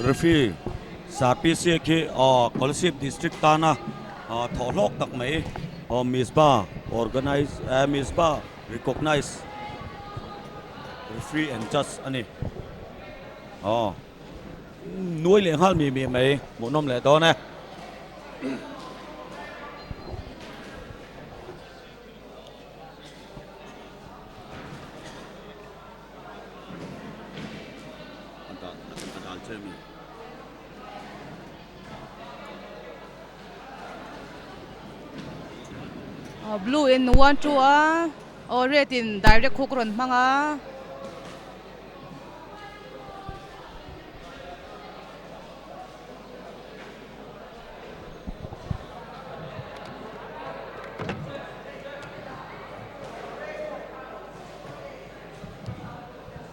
Referee Sir PC khi Kolasib District tana thawh hlawk tak mai Misba organize Misba recognize referee and judge a ni. Aw nuai leh nghal mi mi mai hmuhnawm leh dawn e. Blue in 1 2 a aw red in direct hook rawn hmang a.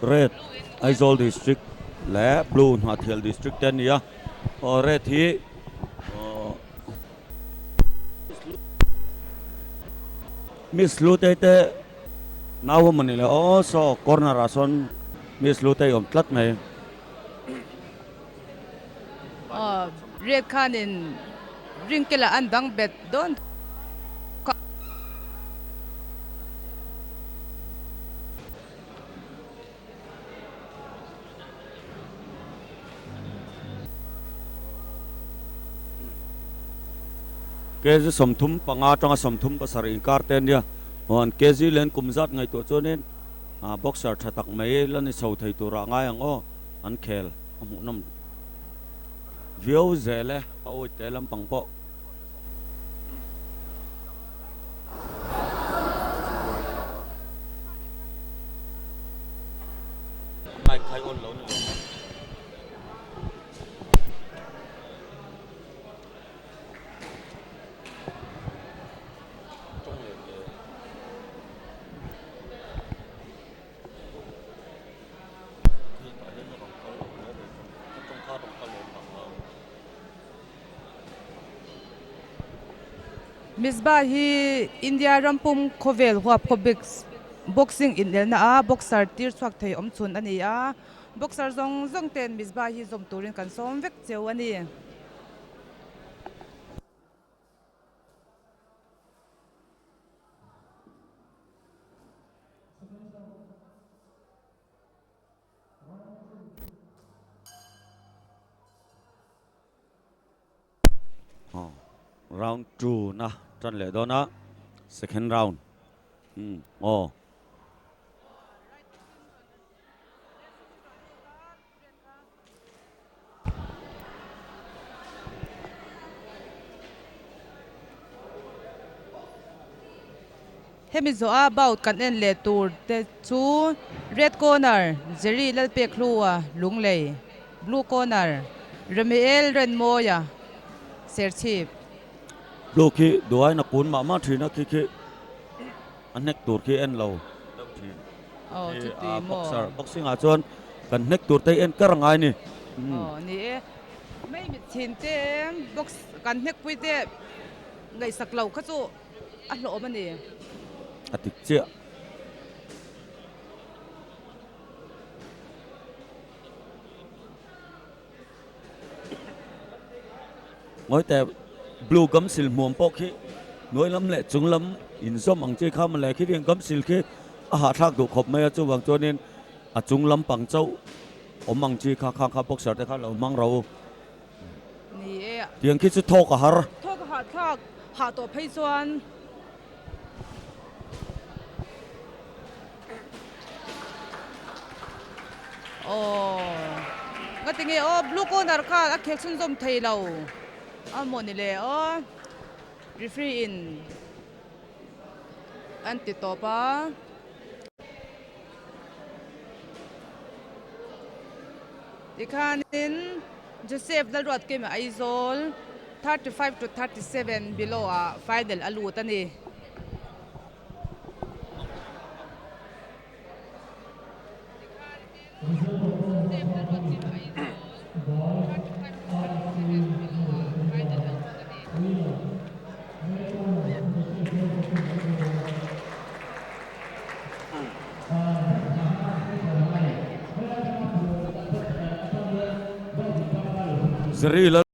Red Aizawl district leh Blue Hnahthial district te a ni a, aw red hi aw Miss Hlutei te nau a mawni le aw saw corner ah sawn Miss Hlutei awm tlat mai. Aw red khanin ring kela an bang bet dawn kha. Kg 35 atanga 37 inkar te ania aw kg len kum zat ngaihtuah chuanin boxer tha tak mai la ni chho thei turah ngai ang aw. An khel a hmuhnawm viau zel e, a awih te lampang pawh. Mic khai on lo ni lo maw? Tawng leh hle. Misbah hi India rampum khawvel huap khawbik boxing inelna a boxer tir chhuak thei awm chhun a ni a, boxer zawng zawng ten Misbah hi zawm turin kan sawm vek cheu a ni. Round 2 na tan leh dawn a second round um aw. Hemi zawha bout kan en leh tur te chu Red Corner, Jerry Lalpekhlua, Lunglei, Blue Corner, Remiel Renmawia, Serchhip. Blue khi duain a kun mah mah thin a, khi khi a hnek tur khi en lo deuh thin. Aw chuti maw. Boxer boxing ah chuan kan hnek tur te hi en kar angai ni. Aw ni e, mai mit thin te box kan hnek pui te ngaihsak lo kha chu a hlawhawm a ni. A dik chiah. Ngawi teh blue gum sil hmuam pawh khi hnuai lam leh chung lam inzawm ang chi kha mawle khitiang gum sil khi a hahthlak duh khawp mai a chuvang chuanin a chung lam pang chauh awm ang chi kha khang kha boxer te kha lo hmang ro u. Ni e. Tiang khi chu thawk a har. Thawk a hahthlak hah tawh phei chuan. Aw nga tinge aw blue corner kha a khel chhunzawm thei lo a maw ni le aw referee in an ti tawp a. Tikhanin Joseph Lalruatkima Aizawl 35 to 37 below ah final a lut a ni. Zari Lal.